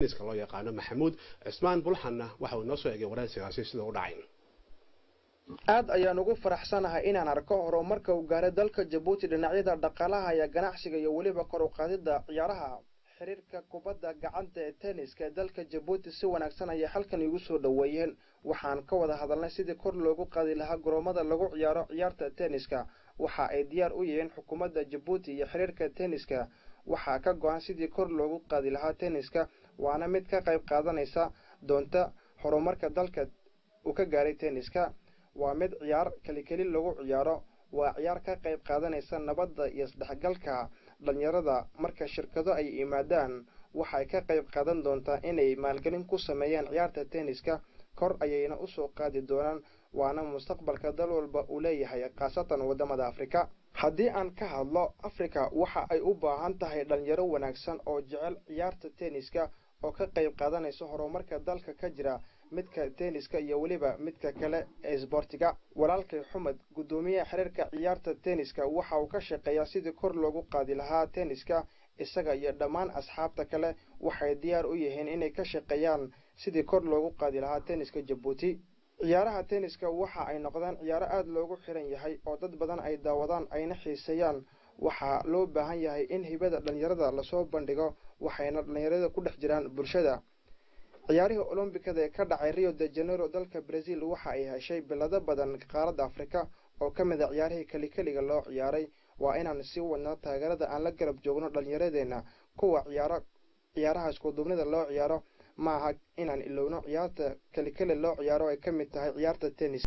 Loo yaqaano Maxamuud Cismaan Bulxanna waxa uu inoo soo egay waraysigaasi sida u dhacay. Aad ayaan ugu faraxsanahay inaan arko horumarka uu gaaray dalka Jabuuti dhinacyada dhaqaalaha iyo ganacsiga iyo weliba kor u qaadidda ciyaaraha. Xiriirka kubadda gacanta ee tenniska ee dalka Jabuuti si wanaagsan ayay halkan iigu soo dhoweeyeen. Waxaan ka wada hadalnay sidii kor loogu qaadi lahaa garoomada lagu ciyaaro ciyaarta tenniska. Waxa ay diyaar u yihiin xukuumadda Jabuuti iyo xiriirka tenniska, waxaa ka go-an sidii kor loogu qaadi lahaa tenniska, waana mid ka qayb qaadanaysa doonta horumarka dalka uu ka gaaray tenniska. Waa mid ciyaar kelikeli lagu ciyaaro, waa ciyaar ka qayb qaadanaysa nabadda iyo isdhexgalka dhalinyarada. Marka shirkado ay yimaadaan, waxay ka qayb qaadan doontaa inay maalgelin ku sameeyaan ciyaarta tenniska, kor ayayna usoo qaadi doonaan, waana mustaqbalka dal walba uu leeyahay, khaasatan waddamada Afrika. Haddii aan ka hadlo Afrika, waxa ay u baahan tahay dhalinyaro wanaagsan oo jecel ciyaarta tenniska oo ka qayb qaadanaysa horumarka dalka ka jira, midka tenniska iyo weliba midka kale ee isboortiga. Walaalkay Xumed, guddoomiyaha xiriirka ciyaarta tenniska, waxa uu ka shaqeeyaa sidii kor loogu qaadi lahaa tenniska. Isaga iyo dhammaan asxaabta kale waxay diyaar u yihiin inay ka shaqeeyaan sidii kor loogu qaadi lahaa tenniska Jabuuti. Ciyaaraha tenniska waxa ay noqdeen ciyaaro aada loogu xiran yahay oo dad badan ay daawadaan ayna xiiseeyaan. Waxaa loo baahan yahay in hibada dhalinyarada lasoo bandhigo, waxayna dhalinyarada ku dhex jiraan bulshada. Ciyaarihii Olombikada ee ka dhacay Rio de Janeiro dalka Brazil waxa ay heshay bilado badan qaaradda Afrika oo ka mid a ciyaarihii kelikeliga loo ciyaaray. Waa inaan sii wadnaa taageerada aan la garab joogno dhalinyaradeenna kuwa ciyaaro ciyaaraha iskuduubnida loo ciyaaro. Maaha inaan ilowno ciyaarta kelikeli loo ciyaaro ay ka mid tahay ciyaarta tennis.